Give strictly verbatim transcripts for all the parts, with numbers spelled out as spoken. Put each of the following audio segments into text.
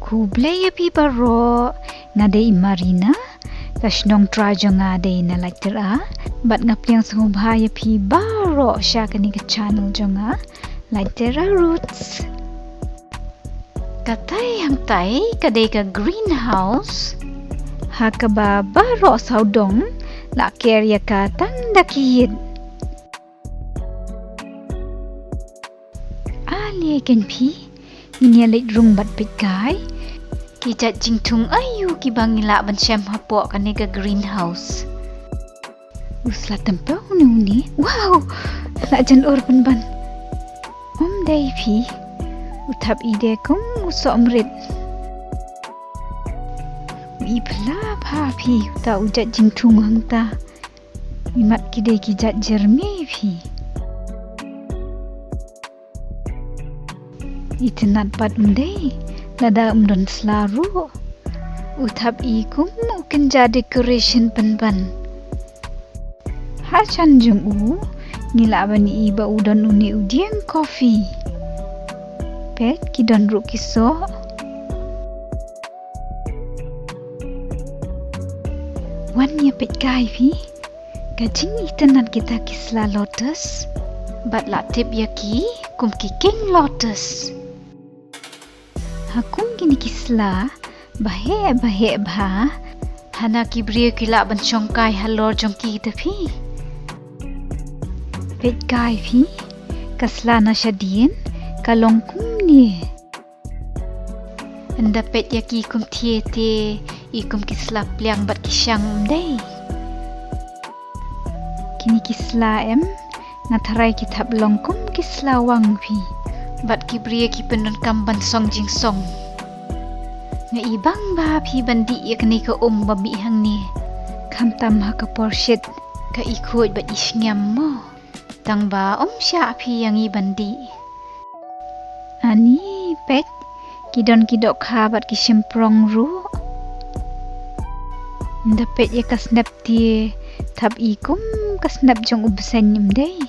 Khublei ïa phi baroh, nga dei i Marina, ka shnong trai jong nga dei na Laitera, bad nga pdiang sngewbha ïa phi baroh sha kane ka channel jong nga, Laitera Roots. Katai hangtai ka dei ka greenhouse, ha kaba baroh sawdong la ker ïa ka tang da ki ïit. Ale kein phi, ngin ïa leit rung bad peit kai ki jait jingthung aïu kiba ngi lah ban shem hapoh kane ka greenhouse. U sla tympew ne une. Wow! La jan ur pynban. Ym dei phi. U thap i de kum u sohmrit. U i phylla bha phi uta u jait jingthung hangta. Imat ki dei ki jait jermi phi. Itynnad pat um dei, lada um don sla ruh. U thap i kum u kynja decoration pynban. Ha jan jong u, ngi lah ban i ba u don une u dieng coffee. Peit ki don ruh ki soh. Wan ïa peit kai phi. Ka jingitynnad kita ki sla lotus. Bad la tip ïa ki kum ki king lotus. Ha kum kine ki sla baheh baheh bha. Hana ki briew ki lah ban shong kai halor jong ki te phi. Peit kai phi. Ka sla na shadien ka long kumne. Ynda peit ïa ki kum thiete, i kum ki sla pliang bad ki shang ym dei. Kine ki sla em, nga tharai ki thap long kum ki sla wang phi. Bad ki briew ki pyndonkam ban song jingsong. Nga i bang ba phi ban dih ïa kane ka um ba mih hangne. Khamtam ha ka por shit, ka i khuid bad i shngiam mo. Tang ba ym shah phi ïa ngi ban dih. Ani peit, ki don ki dohkha bad ki shymprong ruh. Ynda peit ïa ka snep te, thap i kum ka snep jong u bseiñ ym dei.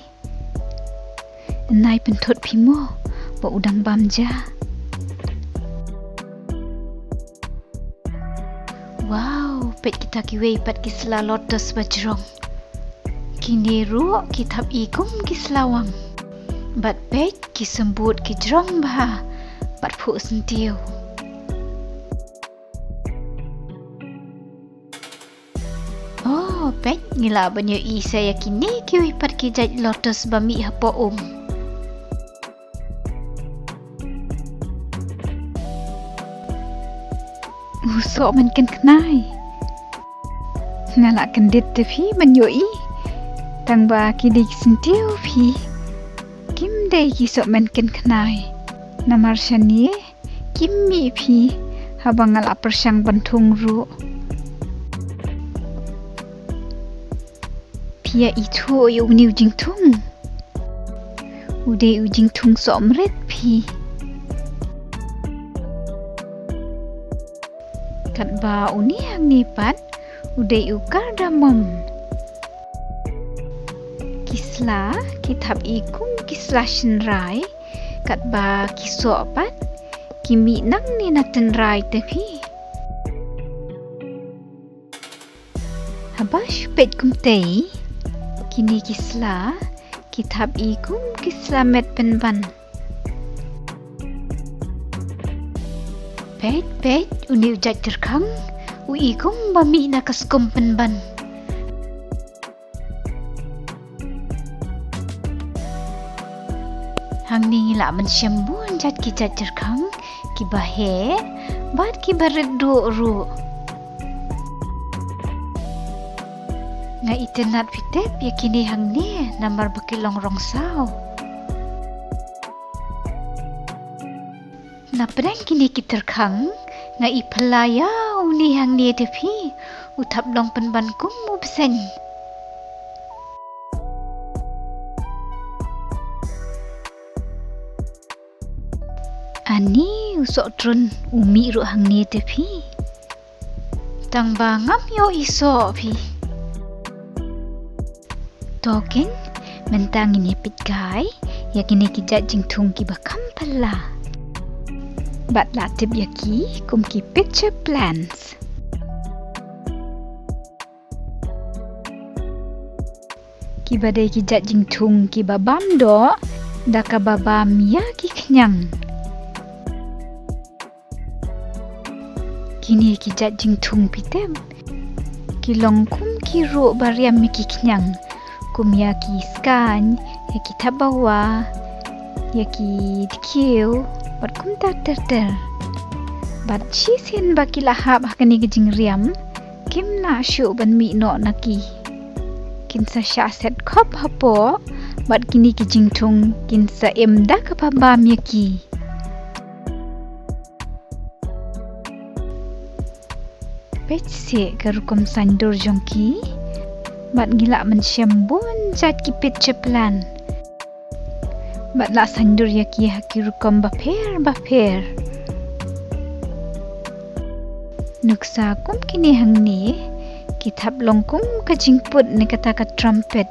Nai pynthut phi mo, ba u dang bam ja. Wow, peit kita kiwei pat ki sla lotus ba jrong. Kine ruh ki thap i kum ki sla wang. Bad peit ki symbut ki jrong bha. Bad phuh syntiew. Oh, peit ngi lah ban ïohi sa ïa kine kiwei pat ki jait lotus ba mih hapoh um. U soh mynken khnai. Nga la kyndit te phi ban ïohi. Tang ba ki dei ki syntiew phi. Kim dei ki soh mynken khnai. Namar shane kim mih phi haba nga la pyrshang ban thung ruh. Phi ïa ithuh ïa une u jingthung. U dei u jingthung sohmrit phi. Katba une hangne pat u dei u cardamom. Ki sla ki thap i kum ki sla shynrai katba ki soh pat ki mih nangne na tynrai te phi. Haba shu peit kumtei, kine ki sla ki thap i kum ki sla met pynban. Peit, peit, une u jait tyrkhang u i kum ba mih na ka skum pynban. Hangne ngi lah ban shem bun jait ki jait tyrkhang, kiba heh bad kiba rit duh ruh. Nga itynnad phi tip ïa kine hangne namar ba ki long rong saw. Na pdeng kine ki tyrkhang nga i phylla ïa une hangne te phi, u thap long pynban kum u bseiñ. Ani u soh trun u mih ruh hangne te phi. Tang ba ngam ïohi soh phi. To keiñ, mynta ngin ïa peit kai ïa kine ki jait jingthung kiba kham phylla. Bad la tip ïa ki kum ki pitcher plants. Kiba dei ki jait jingthung kiba bam doh da kaba bam ïa ki khñiang. Kine ki jait jingthung phi tip, ki long kum ki ruh ba riam ïa ki khñiang, kum ïa ki skaiñ, ïa ki thapbawa, ïa ki dkhiew, bad kumta ter ter. Bad shisien ba ki la hap ha kane ka jingriam, kim lah shuh ban mih noh na ki. Kin sa shah set khop hapoh, bad kine ki jingthung kin sa im da kaba bam ïa ki. Peit seh ka rukom saiñdur jong ki. Bad ngi lah ban shem bun jait ki pitcher plant. Bad lah saiñdur ïa ki ha ki rukom bapher bapher. Nuksa kum kine hangne, ki thap long kum ka jingput ne kata ka trumpet.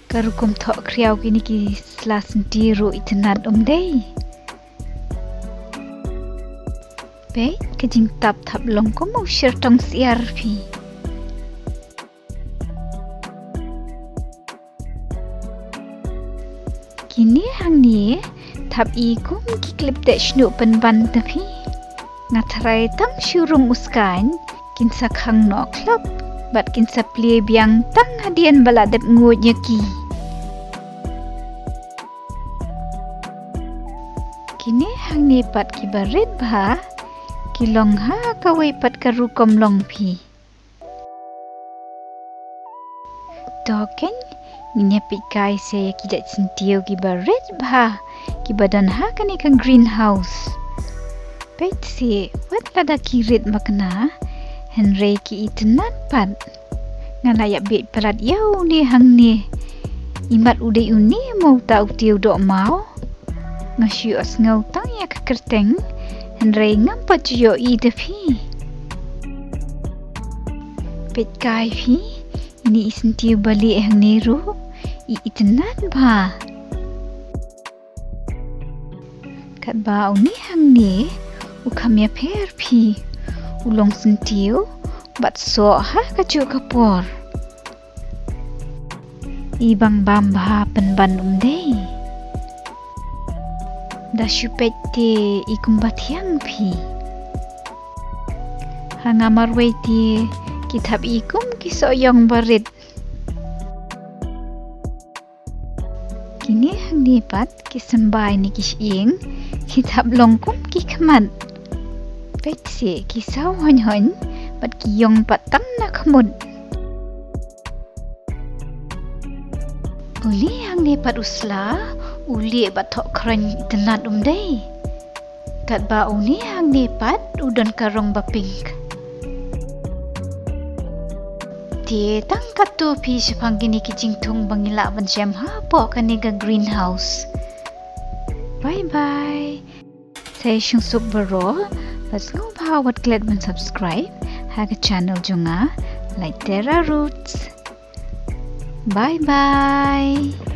Ka rukom thoh khriaw kine ki sla senti ruh itynnad um dei. Peit ka jingtap thap long kum u shyrtong syiar phi. Kine hangne thap i kum ki khlipteh shñiuh pynban te phi. Nga tharai tang shu rung u skaiñ, kin sa khang noh khlop, bad kin sa plie biang tang hadien ba la dep nguid ïa ki. Kine hangne pat kiba rit bha, ki long ha kawei pat ka rukom long phi. To keiñ, ngin ïa peit kai seh ïa ki jait syntiew kiba rit bha, kiba don ha kane ka greenhouse. Peit seh, wat lada ki rit makna, hynrei ki itynnad pat. Nga la ïa bit palat ïa une hangne. Imat u dei une mo uta u tiew dohmaw. Nga shu ïohsngew tang ïa ka kyrteng, hynrei ngam pat ju ïohi da phi. Peit kai phi, ine i syntiew ba lieh hangne ruh, i itynnad bha. Katba une hangne, u kham ïapher phi, u long syntiew, bad soh ha kajuh ka por. I bang bam bha pynban um dei. Da shu peit te i kumba thiang phi. Ha nga marwei te ki thap i kum ki sohïong ba rit. Kine hangne pat ki symbai ne ki shyieng, ki thap long kum ki khmat. Peit seh ki saw hoiñ hoiñ, bad ki ïong pat tang na khmut. Une hangne pat u sla, u lieh bad thoh khroiñ itynnad um dei. Katba une hangne pat u don ka rong ba pink. Te tang katto phi shaphang kine ki jingthung ba ngi lah ban shem hapoh kane ka greenhouse. Bye bye. Sa ïa shong suk baroh, bad sngewbha wat klet ban subscribe ha ka channel jong nga, Laitera Roots. Bye bye.